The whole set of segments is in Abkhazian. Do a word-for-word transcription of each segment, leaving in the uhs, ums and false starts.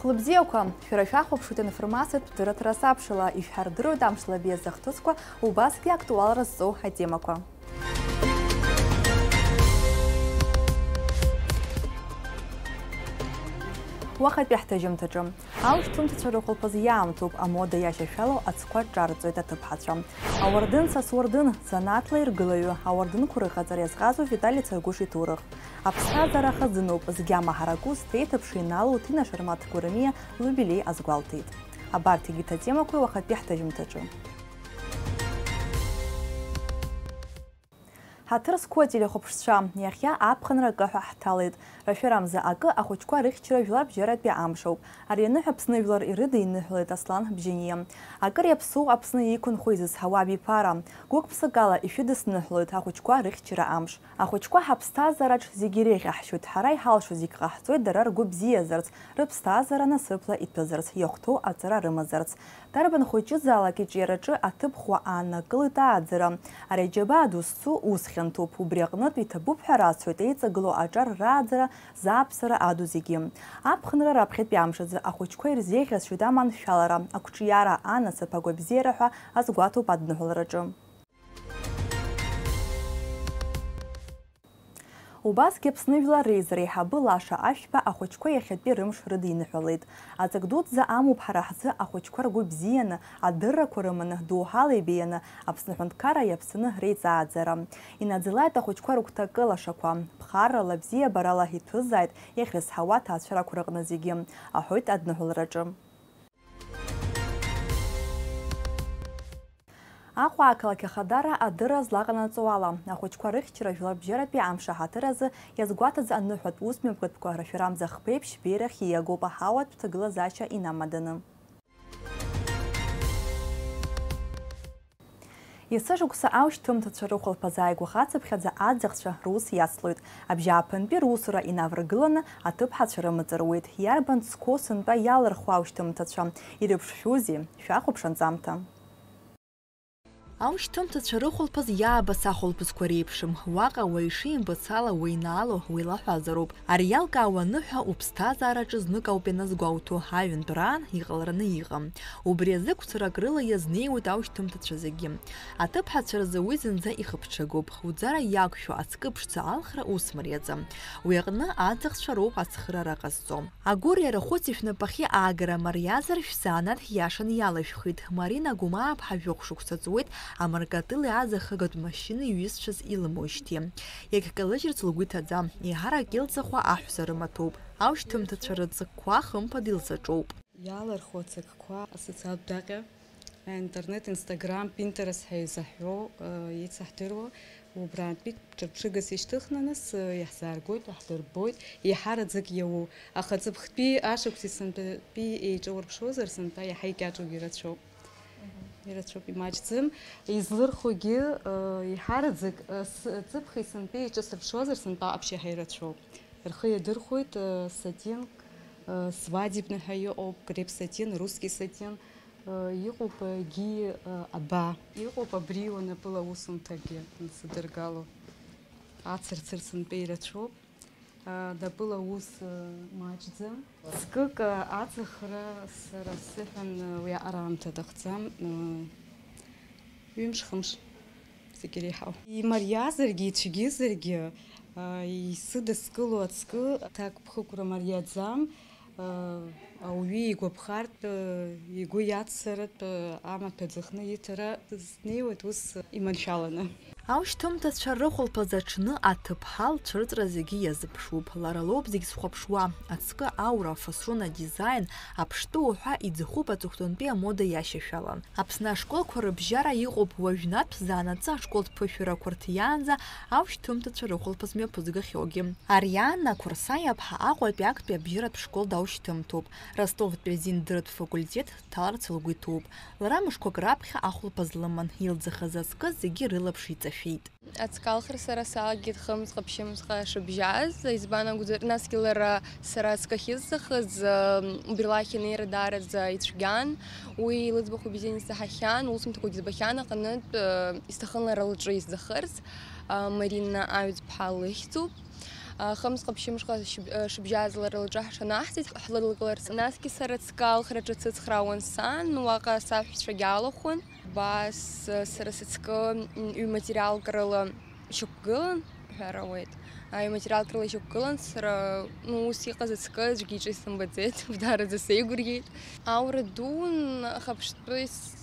Лыбзиақәа, шәара шәахәаԥшуеит аинформациатә дырраҭара Сабшала, ишәҳардыруеит амш лабиа зыхҭысқәа, убасгьы актуалра зҵоу атемақәа. Уахатәи ҳҭыжьымҭаҿы. Аушьҭымҭацәа рыхәылԥаз иаамҭоуп, амода иашьашәалоу аӡқәа ҿарҵоит аҭыԥҳацәа. Ауардын са суардын, занааҭла иргылаҩы, ауардынқәа рыҟаҵара иазҟазоу Витали Царгәыш иҭоурых. Аԥсҭазаара хазыноуп, зегьы амаҳаракуз, ҭеиҭыԥш иналоу Ҭина Шармаҭ Гәырмиа лиубилеи азгәалҭеит. Абарҭ егьырҭ атемақәа уахатәи ҳҭыжьымҭаҿы. Ҳаҭыр зқәу ателехәаԥшцәа, иахьа аԥхынра акы ҳәа ҳҭалеит. Рашәарамза акы ахәыҷқәа рыхьчара жәларбжьаратәи амшоуп. Ари аныҳәа Аԥсны жәлар ирыдиныҳәалеит Аслан Бжьаниа. Акыр иаԥсоу Аԥсны иқәынхо изызҳауа абиԥара. Гәык-ԥсыкала ишәыдысныҳәалоит ахәыҷқәа рыхьчара амш. Ахәыҷқәа ҳаԥсҭазаараҿ зегьы иреиӷьаҳшьоит, ҳара иҳалшо зегь ҟаҳҵоит дара ргәы бзиазарц, рыԥсҭазаара насыԥла иҭәызарц, иахәҭоу аҵара рымазарц. Дарбан хәыҷызаалак иҿиараҿы аҭыԥ ӷәӷәа ааннакылоит ааӡара. Ари аџьабаа ду зцу ус хьанҭоуп, убри аҟнытә иҭабуп ҳәа расҳәоит еиҵагылоу аҿар рааӡара, зааԥсара аду зегьы. Аԥхынра раԥхьатәи амш азы ахәыҷқәа ирзеиӷьасшьоит аманшәалара, ақәҿиара, анасыԥ, агәабзиара ҳәа азгәаҭоуп адныҳәалараҿы. Убасгьы Аԥсны Жәлар Реизара аиҳабы Лаша Ашәба ахәыҷқәа иахьатәи рымш рыдиныҳәалеит. Аҵак дуӡӡа амоуп ҳара ҳзы ахәыҷқәа ргәы бзианы, адыррақәа рыманы, доуҳала ибеианы, Аԥсны аҳәынҭқарра иаԥсаны реиҵааӡара. Инаӡалааит ахәыҷқәа рыгәҭакы лашақәа. Ԥхаррала, бзиабарала иҭәызааит иахьрызҳауа аҭаацәарақәа рыҟны зегьы, аҳәоит адныҳәалараҿы. Аҟәа ақалақь ахадара адырра злаҟанаҵо ала, ахәыҷқәа рыхьчара жәларбжьаратәи амш аҳаҭыр азы иазгәаҭаз аныҳәатә усмҩаԥгатәқәа рашәарамза хԥеиԥш беиарахь ииагоуп аҳауатә ҭагылазаашьа инамаданы. Есышықәса аушьҭымҭацәа рыхәылԥаз ааигәахацыԥхьаӡа аӡахцәа рус иацлоит. Абжьааԥынтәи русура инаваргыланы аҭыԥҳацәа рымаҵ руеит. Иарбан цқәоу сынтәа иалырхуа аушьҭымҭацәа? Ирыԥшшәузеи? Шәахәаԥш анҵамҭа. Аушьҭымҭацәа рыхәылԥаз иаабац ахәылԥазқәа реиԥшым, уаҟа уаҩ ишимбац ала уеинаало уеилаҳәазароуп. Ари иалкаауа аныҳәа уԥсҭазаараҿы знык ауп ианазгәоуҭо, аҩынтәраан иҟалараны иҟам. Убри азы гәцарак рыла иазнеиуеит аушьҭымҭацәа зегьы. Аҭыԥҳацәа рзы уи зынӡа ихыԥҽыгоуп, уӡара иақәшәо ацкы ԥшӡа алхра ус мариаӡам. Уи аҟны аӡахцәа роуп ацхыраара ҟазҵо. Агәырӷьара хәыци шәнапахьы аагара мариазар, шәзанааҭ иашаны иалышәхит. Марина Гәымааԥҳа жәохә шықәса ҵуеит амаркатыли аӡахагатә машьынеи иҩызцәас илымоижьҭеи. Иагькалыжьырц лгәы иҭаӡам, еиҳарак илӡахуа аҳәса рымаҭәоуп. Аушьҭымҭацәа рыҵкқәа хымԥада илзаҿоуп. Иалырхуа ацыкқәа асоциалтә даҟьа, аинтернет, Instagram, Pinterest ҳәа изаҳҳәо, э, ицаҳдыруа, убрантәи ҿырԥшыгас ишьҭыхны нас, э, иаҳзааргоит, иаҳдырбоит, еиҳараӡак иауоу. Аха ҵыԥхтәи ашықәси сынтәатәи еиҿаурԥшуазар, сынтәа иаҳа икьаҿугьы рацәоуп. Ирацәоуп, имаҷӡам. Излырхугьы, э, еиҳараӡак, э, с-, ҵыԥхи сынтәеи еиҿасырԥшуазар, сынтәа аԥшьа иаҳа ирацәоуп. Рхы иадырхәоит, э, сатинк, э, свадебный ҳәа иҟоуп, креп сатин, русский сатин, э, иҟоуп, э, егьи, э, аба. Иҟоуп абри уанапыла аусумҭагьы ансыдыргало. Ацырцыр сынтәа ирацәоуп. Э, напыла аус, э, маҷӡам. Ҵкык, э, аҵыхра сара сзыҳәан, э, уиаҟара аамҭа аҭахӡам, э, ҩымш-хымш. Зегь иреиҳау. Имариазаргьы, ицәгьызаргьы, аа, исыдыскыло ацкы, аҭак ԥхықәра мариаӡам, аа, ауаҩы игәаԥхартә, игәы иаццаратә, амаҭәа ӡахны иҭара снеиуеит ус иманшәаланы. Аушьҭымҭацәа рыхәылԥаз аҽны аҭыԥҳа лцәырҵра зегьы иазыԥшуп. Лара лоуп зегь зхәаԥшуа, ацкы аура, афасон, адизаин, аԥштәы уҳәа иӡахуп аҵыхәтәантәи амода иашьашәала. Аԥсны ашколқәа рыбжьара иҟоуп уажәнатә заанаҵы ашколтә ԥышәарақәа рҭиаанӡа аушьҭымҭацәа рыхәылԥаз мҩаԥызгахьоугьы. Арианна Қәырсаиаԥҳа Аҟәатәи актәи абжьаратә школ даушьҭымҭоуп. Ростовтәи азин дырратә факультет дҭаларц лгәы иҭоуп. Лара мышқәак раԥхьа ахәылԥаз лыман, илӡахыз ацкы зегьы рылаԥш иҵашәеит. Ацкы алхра сара салагеит хымз-ҟаԥшьымзҟа шыбжьаз, избан акәзар, насгьы лара сара ацкы ахьысзахыз, ы, убри лахь инеира даараӡа ицәгьан, уи лыӡбахә бзианы исаҳахьан, лусумҭақәагьы збахьан, аҟнытә, ы, исҭахын лара лҿы изӡахырц, ы, Марина Аҩӡԥҳа лыхьӡуп. Хымзҟа-ԥшьымзҟа шьыб-, шыбжьаҵлара лҿы ҳҽанаҳҵеит ҳлыдылкыларц. Насгьы сара ҵкы алхраҿы сыцхраауан сан, уаҟа саҳәшьцәагьы алахәын. Убас сара сыҵкы ҩ-материалк рыла ишьақәгылан, ҳәара ауеит. Ҩ-материалк рыла ишьақәгылан, сара, ну, ус иҟаз ацкы аӡәгьы иҿы исымбаӡеит, даараӡа сеигәырӷьеит. Аура дуун, аха ԥштәы ис-,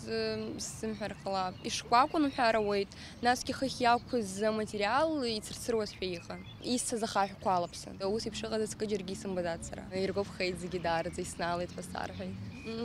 сзымҳәар ҟалап. Ишкәакәан уҳәар ауеит, насгьы хыхь иақәыз аматериал ицырцыруазшәа иҟан. Исҭаз ахаҳәқәа алаԥсан. Ус еиԥш иҟаз ацкы џьаргьы исымбаӡацт сара. Иргәаԥхеит зегьы, даараӡа иснаалеит ҳәа сарҳәеит.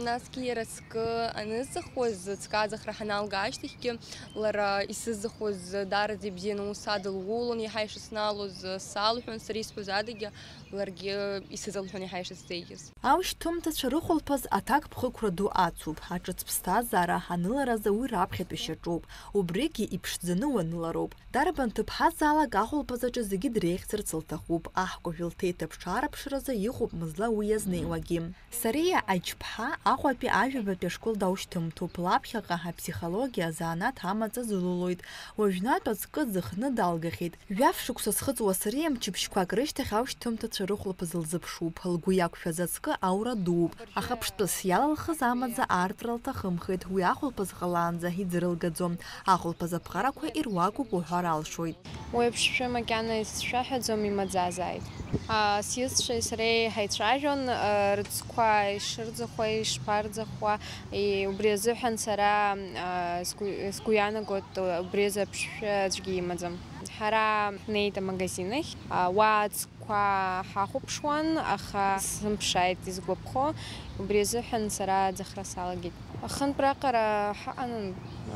Насгьы иара ацкы анызҵахуаз, ацкы аӡахра ҳаналга ашьҭахьгьы, лара исызӡахуаз даараӡа ибзианы аус адылулон, иаҳа ишыснаалоз салҳәон, сара исҳәоз адагьы ларгьы исызалҳәон иаҳа ишысзеиӷьыз. Аушьҭымҭацәа рыхәылԥаз аҭакԥхықәра ду ацуп, аҿыц ԥсҭазаара аныларазы уи раԥхьатәи шьаҿоуп, убригьы иԥшӡаны уанылароуп. Дарбан ҭыԥҳазаалак ахәылԥазаҿы зегьы дреиӷьӡарц лҭахуп, аҳкәажә лҭеиҭыԥшаараԥшразы иҟоуп мызла уи иазнеиуагьы. Сариа Аџьԥҳа Аҟәатәи ажәабатәи ашкол даушьҭымҭоуп, лаԥхьаҟа аԥсихологиа азанааҭ амаҵ азылулоит. Уажәнатә ацкы ӡыхны далгахьеит. Жәаф шықәса зхыҵуа Сариа мчыбжьқәак рышьҭахь аушьҭымҭацәа рыхәылԥаз лзыԥшуп. Лгәы иақәшәаз ацкы аура дууп. Аха ԥштәыс иалалхыз амаӡа аартра лҭахымхеит, уи ахәылԥаз ҟалаанӡа иӡырылгаӡом. Ахәылԥаз аԥҟарақәа ируакуп уҳәар алшоит. Уи аԥшшәы макьана исцәшәаҳәаӡом, имаӡазааит. А, сҩызцәеи сареи ҳаицәажәон, а, рыцқәа ишырӡахуа, ишԥарӡахуа, и-, убри азыҳәан сара, а, сгәы, сгәы иаанагоит, убри азы аԥшшәы аӡәгьы имаӡам. Ҳара ҳнеит амагазин ахь, а, уа ацқәа ҳахәаԥшуан, аха сымԥшааит изгәаԥхо, убри азыҳәан сара аӡахра салагеит. Ахынтә раҟара ҳаҟан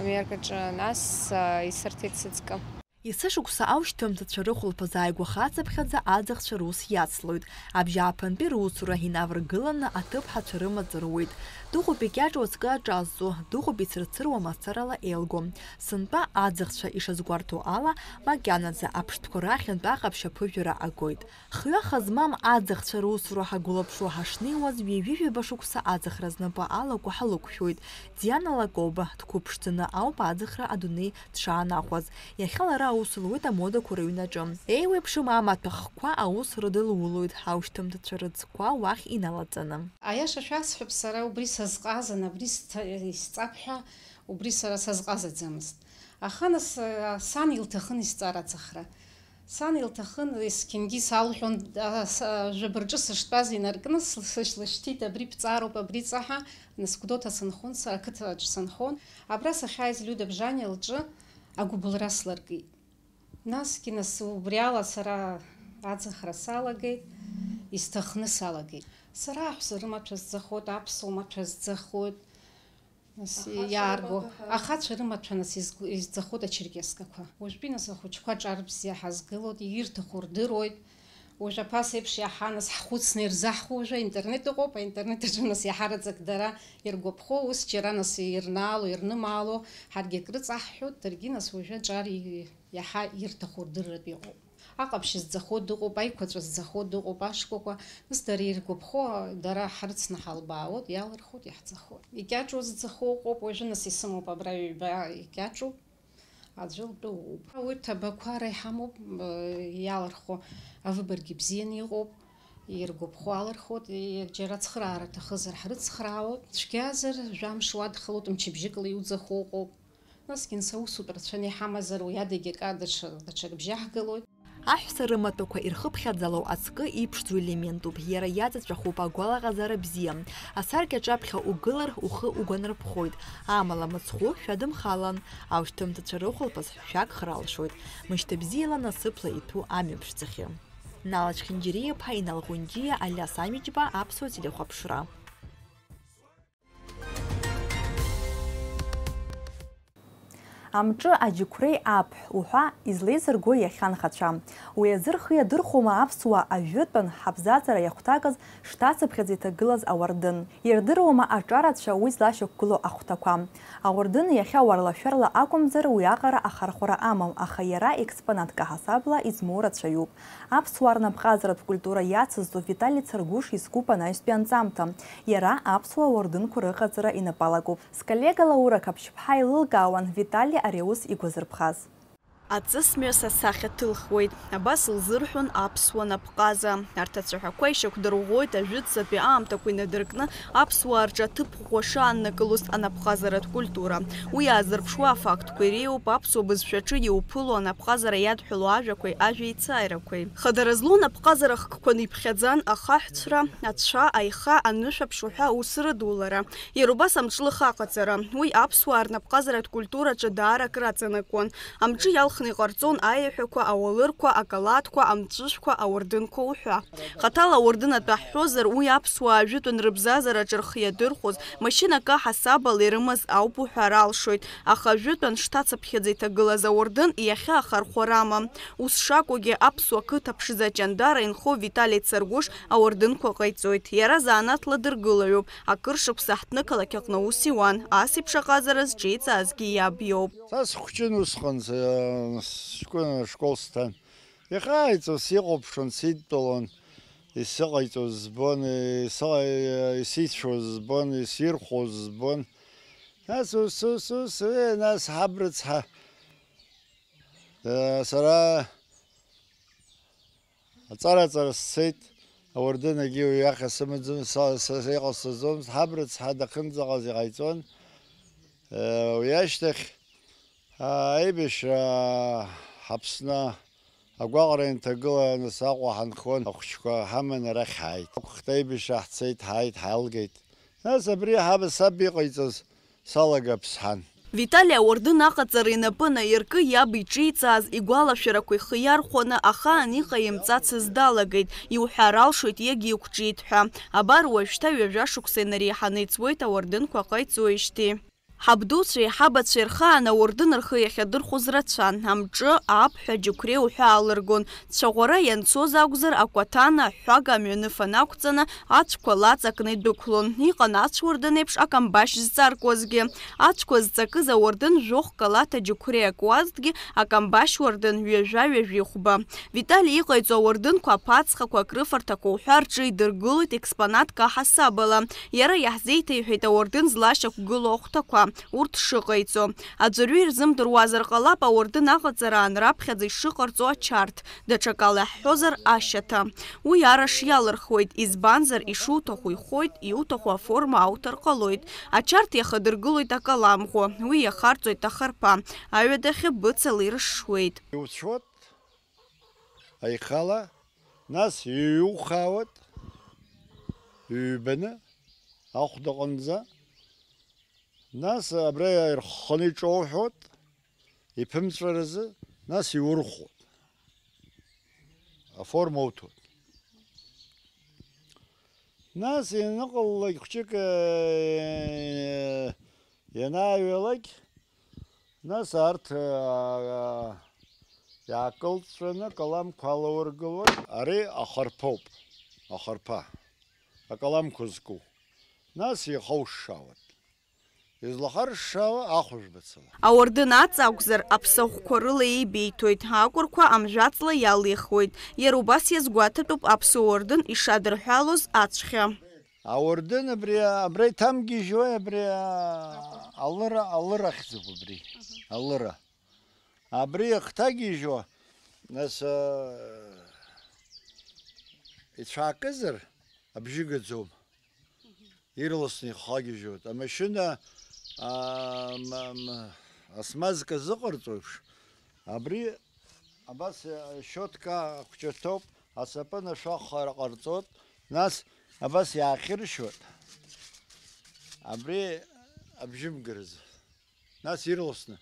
Америкаҿы, нас, а, исырҭеит сыҵкы. Есышықәса аушьҭымҭацәа рыхәылԥаз ааигәа хацыԥхьаӡа аӡахцәа рус иацлоит. Абжьааԥынтәи русура инаваргыланы аҭыԥҳацәа рымаҵ руеит. Дыҟоуп икьаҿу ацкы аҿазҵо, дыҟоуп ицырцыруа мацарала еилго. Сынтәа аӡахцәа ишазгәарҭо ала, макьанаӡа аԥштәқәа рахьынтә аҟаԥшь аԥыжәара агоит. Хҩаха змам аӡахцәа русура ҳагәылаԥшуа ҳашнеиуаз, ҩажәи ҩба шықәса аӡахра знапы алаку ҳалықәшәоит. Диана Лакоба дқәыԥшӡаны ауп аӡахра адунеи дшаанахәаз. Иахьа лара аус луеит амодақәа рыҩнаҿы. Еиуеиԥшым амаҭәахәқәа аус рыдылулоит, аушьҭымҭацәа рыцқәа уахь иналаҵаны. Аиаша шәасҳәап, сара убри сазҟазан, абри сҭа-, исҵап ҳәа, убри сара сазҟазаӡамызт. Аха нас, а, сан илҭахын исҵар аӡахра. Сан илҭахын, есқьынгьы салҳәон, а, с-, а, жәаба рҿы сыштәаз инаркны сл-, сышлышьҭит, абри бҵаароуп, абри ҵаҳа, нас Гәдоуҭа сынхон, са-, ақыҭаҿ сынхон. Абра сахьааиз Лиуда Бжаниа лҿы агәыбылра слыркит. Насгьы, нас, убри ала сара аӡахра салагеит, исҭахны салагеит. Сара аҳәса рымаҭәа сӡахоит, аԥсуа маҭәа сӡахоит. Нас иаарго, ахацәа рымаҭәа, нас изгу-, изӡахоит ачеркескақәа. Уажәтәи, нас, ахәыҷқәа ҿар бзиа ҳазгылоит, ирҭаху рдыруеит. Уажә аԥас еиԥш иаҳа, нас, ҳхәыцны ирзаҳхәо уажәы аинтернет ыҟоуп, аинтернет аҿы, нас, иаҳараӡак дара иргәаԥхо, ус џьара, нас, ирнаало, ирнымаало, ҳаргьы акрыҵаҳҳәоит, даргьы, нас, уажәы аҿар и-, иаҳа ирҭаху рдырратә иҟоуп. Аҟаԥшь зӡахо дыҟоуп, аиқәаҵәа зӡахо дыҟоуп, ашкәакәа, нас дара иргәаԥхо, дара ҳрыцны ҳалбаауеит, иалырхуеит, иаҳӡахоит. Икьаҿу зӡахо ыҟоуп, уажәы, нас, исымоуп абра ҩба икьаҿуп, аӡәы лтәы уоуп. Урҭ абақәа ара иҳамоуп, э, иалырхуа авыбаргьы бзианы иҟоуп, иргәаԥхо алырхуеит, и-, џьара ацхыраара аҭахызар ҳрыцхраауеит, цәгьазар жәамш уадхалоит, мчыбжьыкла иуӡахо ыҟоуп. Насгьы, нас, аусутә рацәаны иҳамазар, уи адагьы акы даҽа, даҽак бжьаҳгалоит. Аҳәса рымаҭәақәа ирхыԥхьаӡало ацкы иԥшӡоу елементуп, иара иаҵаҵәахуп агәалаҟазара бзиа. Асаркьа аҿаԥхьа угылар, ухы угәанарԥхоит, амала мыцхәы шәадымхалан. Аушьҭымҭацәа рыхәылԥаз шәагхар алшоит, мышьҭа бзиала насыԥла иҭәу амҩа ԥшӡахьы. Нала Чхинџьариа-иԥа, Инал Ҟәынџьиа, Алиас Амиџьба, Аԥсуа телехәаԥшра. Амҿы аџьықәреи аԥҳә уҳәа излеизырго иахьа анхацәа. Уи азы рхы иадырхәома аԥсуаа ажәытәан ҳабзаҵара иахәҭакыз шҭацыԥхьаӡа иҭагылаз ауардын? Ирдыруама аҿарацәа уи злашьақәгылоу ахәҭақәа? Ауардын иахьа уарлашәарла акәымзар, уиаҟара ахархәара амам, аха иара експонатк аҳасабала измоу рацәаҩуп. Аԥсуаа рнапҟазаратә культура иацызҵо Витали Царгәыш изкуп анаҩстәи анҵамҭа. Иара аԥсуа уардынқәа рыҟаҵара инапы алакуп. Сколлега Лаура Қаԥшьԥҳа еилылкаауан Витали ари аус игәазырԥхаз. Аҵысмҩас асахьа ҭылхуеит. Абас лзырҳәон аԥсуа напҟаза. Арҭ ацәаҳәақәа ишьақәдырӷәӷәоит ажәытәӡатәи аамҭақәа инадыркны аԥсуаа рҿы аҭыԥ ӷәӷәа шааннакылоз анапҟазаратә культура. Уи иаазырԥшуа афактқәа иреиуоуп аԥсуа бызшәаҿы иуԥыло анапҟазара иадҳәало ажәақәеи ажәеицааирақәеи. Хадара злоу анапҟазара хкқәаны иԥхьаӡан ахаҳәцәра, ацәа, аиха, анышә аԥшуҳәа аус рыдулара. Иара убас амҿлыха аҟаҵара. Уи аԥсуаа рнапҟазаратә культураҿы даара акраҵанакуан. Амҿы иалхны иҟарҵон аиаҳәақәа, ауалырқәа, акалаҭқәа, амҵәышәқәа, ауардынқәа уҳәа. Хаҭала ауардын атәы ҳҳәозар, уи аԥсуаа ажәытәан рыбзазараҿы рхы иадырхәоз, машьынак аҳасабала ирымаз ауп уҳәар алшоит, аха ажәытәан шҭацыԥхьаӡа иҭагылаз ауардын иахьа ахархәара амам. Ус шакәугьы, аԥсуа қыҭа ԥшӡа Ҷандара инхо Витали Царгәыш ауардынқәа ҟаиҵоит. Иара заанаҭла дыргылаҩуп. Акыр шықәса ҳҭнықалақь аҟны аус иуан, ас еиԥш аҟазара зҿеиҵаазгьы иаб иоуп. Са схәҷын усҟан, с-, сҷкәын ашкол сҭан. Ихааиҵо сихәаԥшуан, сидтәалон, исыҟаиҵоз збон, исыҟа-, исицәоз збон, исирхәоз збон. Нас ус, ус, ус, э, нас ҳаб рыцҳа, э, сара Аҵара-ҵара сцеит, ауардынагьы уи иахьа сымаӡам, са, са, са иҟасҵаӡомызт, ҳаб рыцҳа дахьынӡаҟаз иҟаиҵон. Уи ашьҭахь, а, аибашьра ҳаԥсны агәаҟра инҭагыланы Аҟәа ҳанхон, ахәыҷқәа ҳаман арахь ҳааит. Ақәхт аибашьра ҳцеит, ҳааит, ҳаалгеит. Нас абри ҳаб саб иҟаиҵоз салага ԥсҳан. Витали ауардын аҟаҵара инапы наиркы, иаб иҿиҵааз игәалашәарақәа ихы иархәаны, ахаан иҟаимҵацыз далагеит. Иуҳәар алшоит иагьа иқәҿиеит ҳәа. Абар уажәшьҭа ҩажәа шықәса инареиҳаны ицуеит ауардынқәа ҟаиҵоижьҭеи. Ҳабдуцәеи ҳабацәеи рхаан ауардын рхы иахьадырхәоз рацәан. Амҿы, аԥҳә, аџьықәреи уҳәа алыргон. Цәаӷәара ианцоз акәзар, акәаҭана, аҳәҳәага амҩаныфа нақәҵаны, ацәқәа лаҵакны идәықәлон. Иҟан ацәуардын еиԥш акамбашь зҵаркуазгьы. Ацәқәа зҵакыз ауардын жәохә калаҭ аџьықәреи акуазҭгьы, акамбашь уардын ҩажәа-ҩажәихәба. Витали иҟаиҵо ауардынқәа, аԥацхақәа, акрыфарҭақәа уҳәа рҿы идыргылоит експонатк аҳасабала. Иара иаҳзеиҭеиҳәеит ауардын злашьақәгылоу ахәҭақәа, урҭ шыҟаиҵо. Аӡәырҩы ирзымдыруазар ҟалап, ауардын аҟаҵараан раԥхьаӡа ишыҟарҵо ачарҭ, даҽакала иаҳҳәозар, ашьаҭа. Уи ара шиалырхуеит, избанзар, ишуҭаху ихоит, иуҭаху аформа ауҭар ҟалоит. Ачарҭ иахадыргылоит акалам ӷәы, уи иахарҵоит ахарԥа, аҩадахьы быцала ирышшуеит. Иуцәуеит аихала, нас иҩухаауеит, ҩбаны, ахәдаҟынӡа. Нас абра ирхханы иҿоуҳәоит, иԥымҵәаразы, нас иурхәоит. Аформа уҭоит. Нас ианыҟалалак хәҷык, э, ианааҩалак, нас арҭ, э, иаакылҵәаны акаламқәа алаургылоит. Ари ахарԥоуп, ахарԥа, акаламқәа зку. Нас ихаушшаауеит. Излахаршшаауа ахәыжә бацала. Ауардын аҵа акәзар, аԥсахәқәа рыла еибиҭоит, акәырқәа амжәаҵла иалихуеит. Иара убас иазгәаҭатәуп аԥсуа уардын ишадырҳәалоз ацәхьа. Ауардын абри, абра иҭамгьежьуа, абри, а, алыра, алыра ахьӡуп абри. Алыра. Абри иахҭагьежьуа, нас, а, ицәаакызар, абжьы гаӡом. Ирласны ихагьежьуеит. Амашьына, а, м-, м-, асмазка зыҟарҵо еиԥш, абри абас, а, щетка хәҷы ҭоуп, асапын ашәахара ҟарҵоит, нас абас иаахьыршьуеит. Абри абжьымгаразы. Нас ирласны.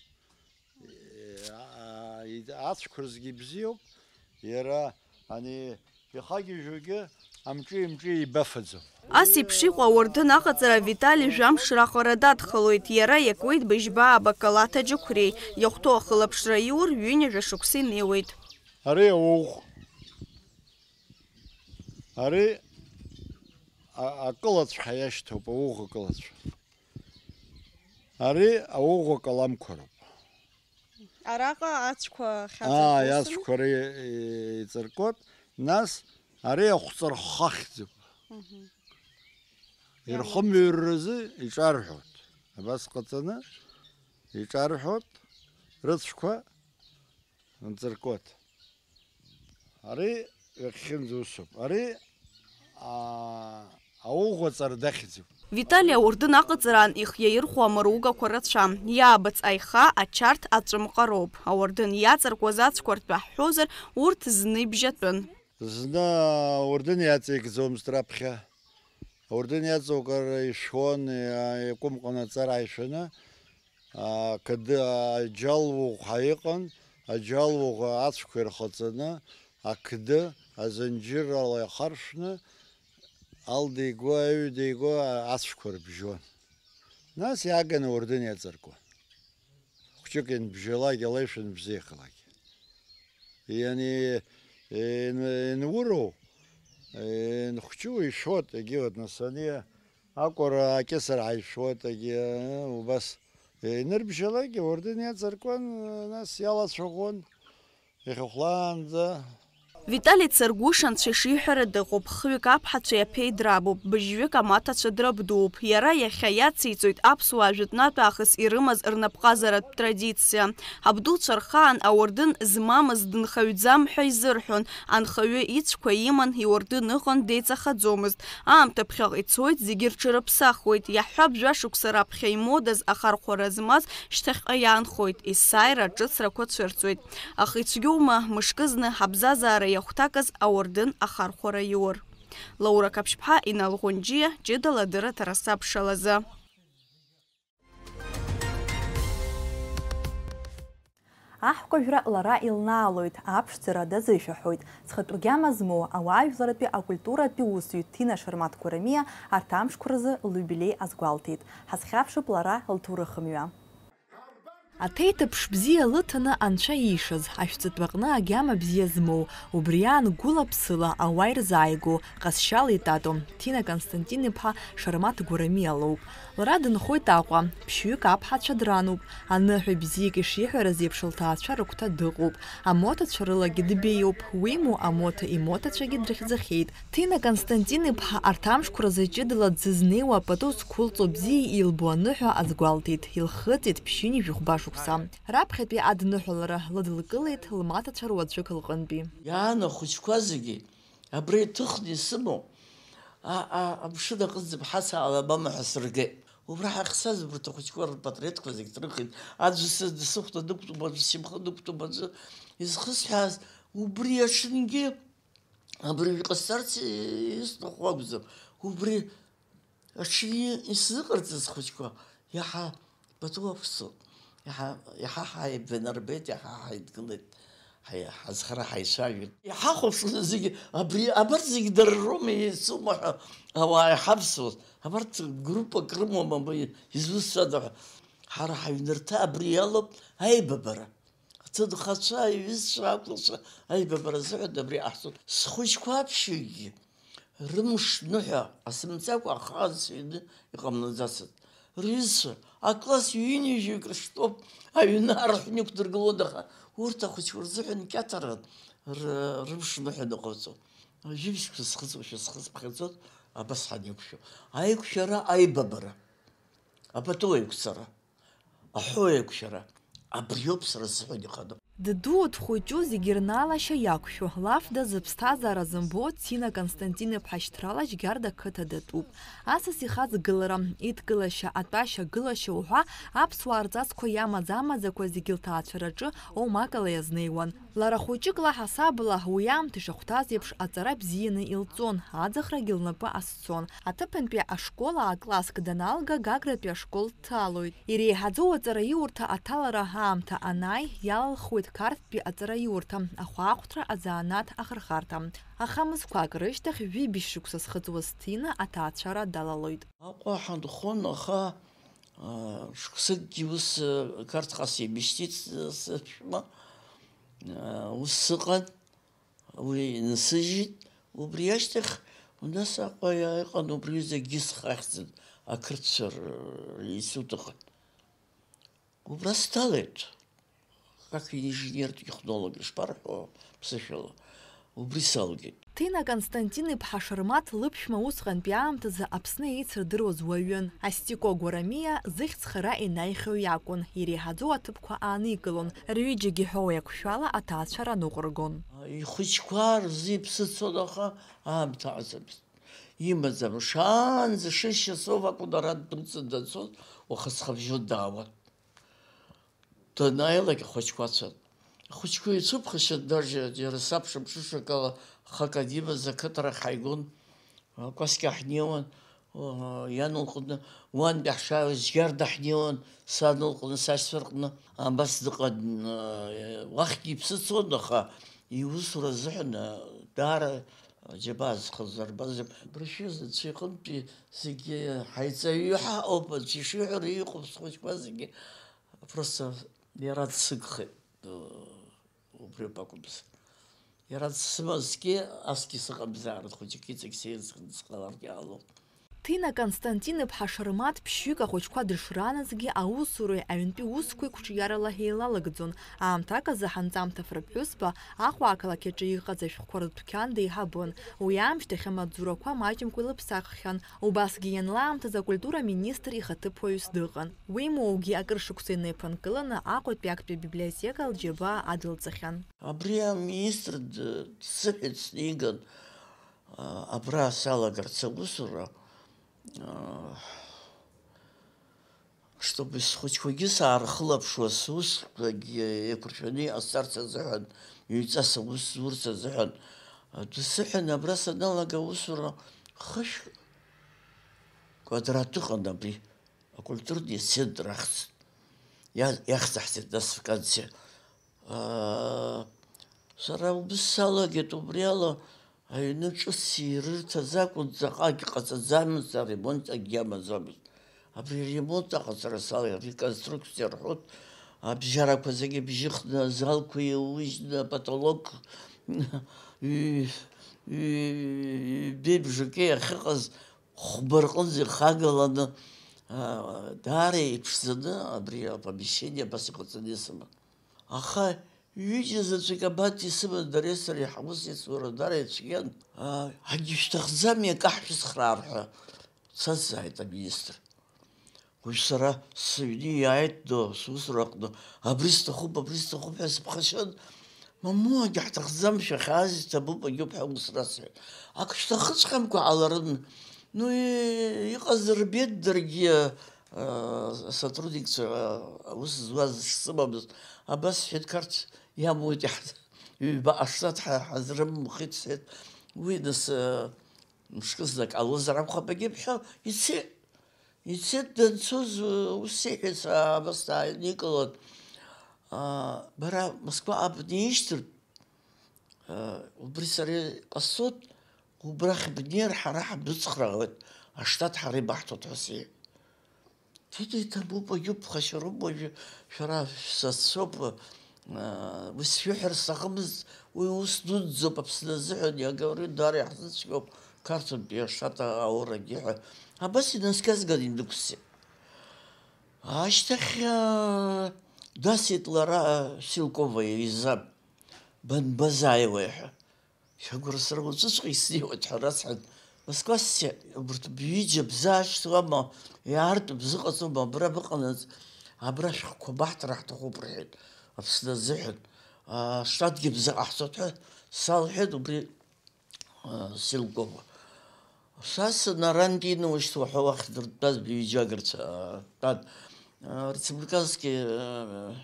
Е, а, и-, ацәқәа рзгьы ибзиоуп, иара ани ихагьежьугьы амҿи-амҿи еибафаӡом. Ас еиԥш иҟоу ауардын аҟаҵара Витали жәамш раҟара дадхалоит, иара иакуеит быжьба абакалаҭ аџьықәреи, иахәҭоу ахылаԥшра иур ҩынҩажәа шықәса инеиуеит. Ари ауӷә. Ари а-, акылацә ҳәа иашьҭоуп, ауӷә акылацә. Ари ауӷә акаламқәа роуп. Араҟа ацәқәа, аа, хьаҵыркусын. Ацәқәа ри-, иҵыркуеит, нас ари ахәҵархахьӡуп. Мгм. Ирхымҩрразы иҿарҳәоит. Абас ҟаҵаны иҿарҳәоит, рыцәқәа Нҵыркот. Ари ҩахьхьынӡа усуп. Ари, аа, ауӷәаҵара дахьӡуп. Витали ауардын аҟаҵараан ихиаирхәо амаругақәа рацәам. Иаабац аиха, ачарҭ, аҵәымҟароуп. Ауардын иаҵаркуаз ацәқәа ртәы ҳҳәозар, урҭ зны ибжьатәын. Зны ауардын иаҵеикӡомызт раԥхьа. Ауардын иаҵоукыр ишәон, иа-, иакәымҟан аҵара ааишәаны, ақды аџьалуӷә ҳәа иҟан, аџьалуӷә ацәқәа ирхаҵаны, ақды азанџьыррала иахаршәны, алда игәы, аҩада игәы ацәқәа рбжьон. Нас иааганы ауардын иаҵаркуан. Хәҷык ианбжьалак, илеишәа анбзиахалак. Иани-, ин-, инуроу, инхәҷу ишәот, егьи, вот, нас ани акәара акьысыр ҳаишәот, егьи, убас. Инырбжьалак, ауардын иаҵаркуан, нас иалацәаӷәон, ихьыхәлаанӡа. Витали Царгәыш анцәа ишиҳәара дыҟоуп, хҩык аԥҳацәеи аԥеи драбуп, быжьҩык амаҭацәа драбдууп. Иара иахьа иациҵоит аԥсуаа жәытәнатә аахыс ирымаз рнапҟазаратә традициа. Абдуцәа рхаан ауардын змамыз дынхаҩӡам ҳәа изырҳәон, анхаҩы ицәқәа иман, иуардын ыҟан, деиҵахаӡомызт. Аамҭа ԥхьаҟа ицоит, зегьы рҽырыԥсахуеит. Иаҳҳәап, жәа-шықәса раԥхьа имодаз ахархәара змаз шьҭахьҟа иаанхоит, есааира аҿыцрақәа цәырҵуеит. Аха ицәгьоума, мышкызны ҳабзазаара иахәҭакыз ауардын ахархәара иур? Лаура Қаԥшьԥҳа, Инал Ӷәынџьиа, ҷыдала адырраҭара сабшалазы. Аҳкәажәра лара илнаалоит, аԥшӡара дазышәаҳәоит. Зхатәы гьама змоу ауаажәларратәи акультуратәи усзуҩ Ҭина Шармаҭ Гәарамиа арҭ амшқәа рзы лиубилеи азгәалҭеит. Ҳазхьаԥшып лара лҭоурыхмҩа. Аҭеиҭыԥш бзиа лыҭаны анцәа иишаз, ашәҵатәаҟны агьама бзиа змоу, убри аан гәыла-ԥсыла ауаа ирзааигәоу, ҟазшьала итатоу, Ҭина Константин-иԥҳа Шармаҭ Гәарамиа лоуп. Лара дынхоит Аҟәа, ԥшьҩык аԥҳацәа дрануп, аныҳәа бзиак ишиҳәарыз еиԥш лҭаацәа рыгәҭа дыҟоуп, амоҭацәа рылагьы дбеиоуп, уимоу амоҭа имоҭацәагьы дрыхьӡахьеит. Ҭина Константин-иԥҳа арҭ амшқәа рзы ҷыдала дзызнеиуа апату зқәылҵо бзиа илбо аныҳәа азгәалҭеит, илхыҵит ԥшьынҩажәи хәба шықәса. Раԥхьатәи адныҳәалара лыдылкылеит лмаҭацәа руаӡәык лҟынтәи. Иаан ахәыҷқәа зегьы абра иҭыхны исымоу, а, а, амшын аҟынӡа ԥҳацаала мама ҳәа сыргеит. Убра ҳахьцаз убарҭ ахәыҷқәа рпатреҭқәа зегь ҭрыхит. Аӡәы сыдсыхәда дықәтәоуп, аӡәы симхы дықәтәоуп, аӡәы изхысҳәааз, убри аҽынгьы абыржә ҟасҵарц исҭаху акәӡам. Убри аҽны исзыҟарҵаз схәыҷқәа иаҳа пату ақәсҵоит. Иаҳа, иаҳа ҳаибанарбеит, иаҳа ҳаидгылеит, ҳаи-, ҳазхара ҳаицәажәеит. Иҳахәаԥшуан зегьы, абри, абарҭ зегьы дара роума, еицума ҳәа ауаа иҳавсуаз. Абарҭ группак рымоума, абри изусҭцәада ҳәа. Ҳара ҳаҩнырҭа абри иалоуп аибабара. Аҭынхацәа, аиҩызцәа, ақәлацәа аибабара азыҳәан абри ҟаҳҵоит. Схәыҷқәа аԥшьҩыкгьы рымш ныҳәа ҟасымҵакәа ахаан сыҩны иҟамлаӡацызт. Рҩызцәа, акласс ҩынҩажәаҩык рыштәоуп, аҩны арҳәны иқәдыргылон, аха урҭ ахәыҷқәа рзыҳәан кьаҭаран р-, рымш ныҳәа ныҟарҵон. Жәибжьқәа схыҵуашәа схы сԥхьаӡон, абас ҳанеиқәшәо. Аиқәшәара, аибабара, апату аиқәҵара. Аҳәоу еиқәшәара, абриоуп сара сзыҳәан ихану. Ддуу дхәыҷу зегьы рнаалашьа иақәшәо, лафда зыԥсҭазаара зымбо Ҭина Константин-иԥҳа шьҭрала Жьгьарда қыҭа датәуп. Асас ихаҵгылара, идкылашьа, атәашьа, гылашьа уҳәа, аԥсуаа рҵасқәа иамаз амаӡақәа зегьы лҭаацәараҿы оумакала иазнеиуан. Лара хәыҷык лаҳасабала уи аамҭа ишахәҭаз еиԥш аҵара бзианы илҵон, аӡахрагьы лнапы азцон. Аҭыԥантәи ашкол а-класск даналга, Гагратәи ашкол дҭалоит. Иреиҳаӡоу аҵараиурҭа аҭалара аамҭа анааи, иалалхуеит Қарҭтәи аҵараиурҭа, ахәаахәҭра азанааҭ ахырхарҭа. Аха мызқәак рышьҭахь жәибжь шықәса зхыҵуаз Ҭина аҭаацәара далалоит. Аҟәа ҳанхон, аха, а, шықәсыкгьы ус, а, Қарҭҟа сеибашьӡеит, с-, сыԥшәма, а, ус сыҟан, уи нсыжьит, убри ашьҭахь, у нас Аҟәа иа-, иҟан убри аҩыза ГИСХ ахьӡын, ақырҭцәа р-, институт ыҟан. Убра сҭалеит, как инженер-технолог, ишԥарҳәо ԥсышәала, убри салгеит. Ҭина Константин-иԥҳа Шармаҭ лыԥшәма усҟантәи аамҭазы Аԥсны еицырдыруаз уаҩын. Астико Гәарамиа зыхьӡ хара инаихьоу иакәын, иреиҳаӡоу аҭыԥқәа ааникылон, рҩыџьагьы ҳәоу еиқәшәала аҭаацәара ныҟәыргон. Ихәыҷқәа рзы иԥсы цон, аха аамҭа аҵамызт. Имаӡам, шаанӡа шесть часов акәын ара ддәылҵын данцоз, уаха ҵхыбжьон даауан. Данааилак ахәыҷқәа цәан. Ахәыҷқәа ицәыԥхашьан, даже иара сабша ԥшышак ала хак адимаз ақыҭарахь ҳаигон, акәасқьа ҳнеиуан, иан лҟны, уантәи ҳшааиуаз Жьгарда ҳнеиуан, сан лҟны, сашьцәа рҟны, абас дыҟан, уахьгьы иԥсы цон, аха иусура азыҳәан даара аџьабаа зхыз арбазар. Абыржәы зынцәа иҟынтәи зегьы ҳаиҵаҩы ҳаҟоуп, анцәа ишиҳәара иҟоуп схәыҷқәа зегьы. Просто иара дсыгхеит, убриоуп акәымзар. Иара дсымазҭгьы, асгьы сыҟамзаарын, хәыҷык иҵегь сеизганы сҟаларгьы ҟалон. Ҭина Константин-иԥҳа Шармаҭ ԥшьҩык ахәыҷқәа дышраназгьы, аусуреи аҩнтәи усқәеи қәҿиарала еилалагӡон. Аамҭак азы ҳанҵамҭа фырԥҳәызба Аҟәа ақалақь аҿы иҟаз ашәҟәқәа рыдәқьан деиҳабын. Уи аамышьҭахь амаҵзурақәа маҷымкәа илыԥсаххьан. Убасгьы ианлаамҭаз акультура министр ихаҭыԥуаҩыс дыҟан. Уимоугьы акыр шықәса инеиԥынкыланы Аҟәатәи актәи абиблиотека лџьабаа адылҵахьан. Абри аминистр д-, дсыҳәеит снеиган, а, абра салагарц аусура, а, чтобы схәыҷқәагьы саархылаԥшуа, сусқәагьы еиқәыршәаны иҟасҵарц азыҳәан, ҩҵас аус зурц азыҳәан, а, дсыҳәан абра саналага аусура хышә квадрат ыҟан абри, акультурный центр ахьӡ. Иа-, иахьӡаҳҵеит нас вакансиа. Аа, сара убыс салагеит, убри ала аҩны ҿыц ирырҭаз акәын, ҵаҟагь ҟаҵаӡамызт, аремонт акгьы амаӡамызт. Абри аремонт аҟаҵара салагеит, реконструкциа рҳәоит, абжьарақәа зегьы бжьыхны, азалқәа еиужьны, апотолок ҩ-, ҩ-, ҩбеи бжаки ахьыҟаз хәба рҟынӡа ихагаланы, аа, даара иԥшӡаны абри апомещение абас иҟаҵаны исыман. Аха ҩыџьа заҵәык абанҭ исыман, дареи сареи ҳус ицура даара ицәгьан. Аа, ҳагьышәҭахӡами, акы ҳшәыцхраар ҳәа дсазҵааит аминистр. Уажә сара сыҩны иааит, ду, сусураҟны, абри сҭахуп, абри сҭахуп ҳәа сыԥхашьан, мамоу, егьаҳҭахӡам, шәахьааз иҭабуп, агьоуп ҳәа ус расҳәеит. Ак шәҭахыҵәҟьамкәа ҟаларын. Ну, и-, иҟаз рбеит даргьы, а, асотрудникцәа, а, аус зуаз шсымамыз. Абас сҳәеит, Қарҭ, иамуит, иаҳ-, ҩба аштат ҳа-, ҳазрымхит, сҳәеит. Уи нас, а, мышкызны ак ҟалозар акәхап, агьи бҳәо, ицеит. Ицеит, данцоз, ус иҳәеит, сара абас дааникылан, аа, бара Москва абна ишьҭыртә, аа, убри сара иҟасҵоит, убрахь бнеир, ҳара ҳабыцхраауеит, аштат ҳара ибаҳҭоит ҳәа сиҳәеит. Ҭыда иҭабуп, агьуп, ԥхашьароуп уажәы, шәара шәсасцәоуп, аа, уи сшәыҳәар сҭахымызт, уи ус дуӡӡоуп Аԥсны азыҳәан, иагауры даара иаҳзыцәгьоуп, Қарҭынтәи ашата аурагьы ҳәа. Абас инаскьазган индәықәсҵеит. Ашьҭахь, аа, дасит лара Силкова изы, банбазааиуеи ҳәа. Шәагәра сара уаҵәыҵәҟьа иснеиуеит ҳәа расҳәан, Москва сцеит, убарҭ бҩыџьа бзаашьҭуама, иаартә бзыҟаҵома, абра быҟанаҵ, абра шәҟәқәа баҳҭар ҳҭахуп рҳәеит, Аԥсны азыҳәан, аштатгьы бзыҟаҳҵоит ҳәа салҳәеит убри, а, Силкова. Са сынарантәины ушьҭа уаҳа уахь дыртәаз бҩыџьа агырцәа, а, тәан, а, республиканский, а,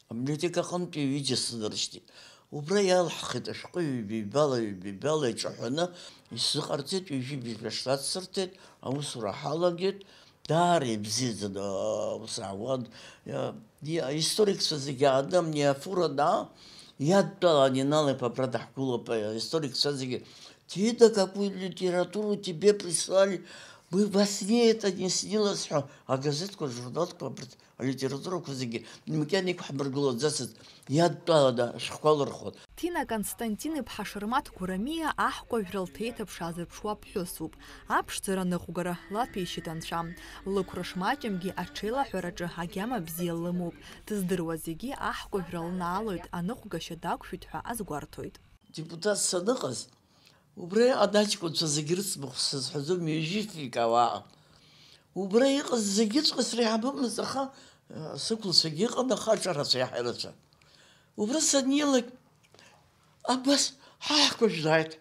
Абиблиотека аҟынтәи ҩыџьа сынарышьҭит. Убра иалҳхит ашәҟәы ҩбеибала, ҩбеибала иҿаҳәаны исзыҟарҵеит, ҩажәи бжьба шҭацсырҭеит, аусура ҳалагеит, даара ибзиаӡаны аус аауан. Иа-, иа-, аисторикцәа зегьы ааны амни афура наа, иадтәалан ианалеиқәа абра даҳгәылоуп, аисторикцәа зегьы. Ҭида, какую литературу тебе прислали? Мы во сне это не снилось ҳәа агазеҭқәа, ажурналқәа абарҭ алитературақәа зегьы макьана иқәҳмыргылаӡацызт, иадтәаланы ашәҟәқәа лырхуан. Ҭина Константин-иԥҳа Шармаҭ Гәарамиа аҳкәажәра лҭеиҭыԥш аазырԥшуа ԥҳәысуп. Аԥшӡара аныҟәгара лаҭәеишьеит анцәа. Лықәра шмаҷымгьы аҽеилаҳәараҿы агьама бзиа лымоуп. Дыздыруа зегьы аҳкәажәра лнаалоит, аныҟәгашьа дақәшәеит ҳәа азгәарҭоит. Депутат саныҟаз, Убра иҟан аҷкәынцәа зегьы рыӡбахә сызҳәаӡом, ҩажәи фҩык ауаа ыҟан. Убра иҟаз зегьыҵәҟьа среиҳабымызт, аха, э, сықәлацәагьы ыҟан, аха аҿарацәа иаҳа ирацәан. Убра саннеилак, абас ҳаҳкәажә дааит.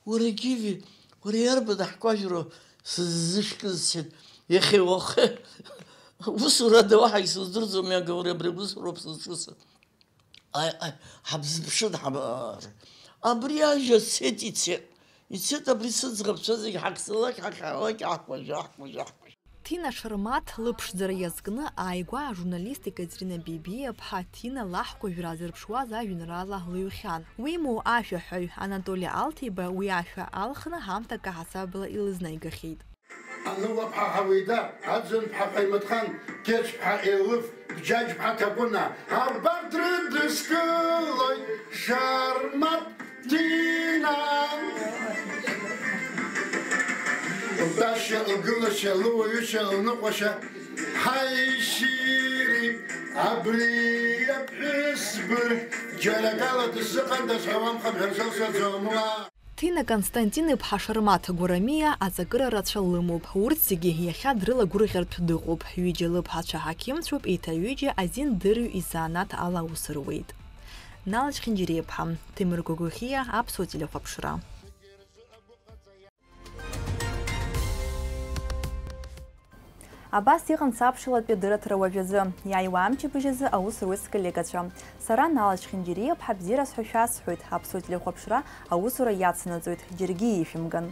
Уара, Гиви, уара иарбан ҳкәажәроу сыззышәкыз, сҳәеит, иахьеи уахеи. Усурада уаҳа исыздырӡом, иага, уара абри агәысуроуп сызҿу. Аи, аи, ҳабзыԥшын, ҳаб-, абри ажәа цеит, ицеит. Ицеит абри сыӡӷабцәа зегь ҳахьцалак, ҳахьаалак, аҳкәажә, аҳкәажә, аҳкәажә. Ҭина Шармаҭ лыԥшӡара иазкны ааигәа ажурналист Екатерина Бебиа-ԥҳа Ҭина лаҳкәажәра зырԥшуаз ажәеинраала лыҩхьан. Уимоу, ашәаҳәаҩ Анатоли Алҭеиба уи ашәа алхны ҳамҭакы ҳасабала илызнаигахьеит. Ануаԥҳа Ҳауида, Аӡынԥҳа Ҟаимаҭхан, Қьеçԥҳа Елыф, Бџьаџьԥҳа Ҭакәына, абарҭ рыдыскылоит Шармаҭ Ҭина. Лтәашьа, лгылашьа, лыуаҩышьа, лныҟәашьа, ҳаи, шьыри, абри аԥҳәыс бырг џьара акала дысзыҟандаз ҳәа уамхамҳәар сылшаӡом уа. Ҭина Константин-иԥҳа Шармаҭ Гәарамиа аҵакыра рацәа лымоуп. Урҭ зегьы иахьа дрылагәырӷьартә дыҟоуп. Ҩыџьа лыԥҳацәа ҳақьымцәоуп, еиҭа ҩыџьа азин дырҩ изанааҭ ала аус руеит. Нал Чхинџьириа-ԥҳа, Ҭемыр Гогохиа, Аԥсуа телехәаԥшра. Абас иҟан саԥшалатәи адырраҭара уажәазы. Иааиуа амчыбжь азы аус руеит сколлегацәа. Сара, Нал Чхинџьириа-ԥҳа, бзиараз ҳәа шәасҳәоит, Аԥсуа телехәаԥшра аусура иацнаҵоит, џьаргьы ишәымган.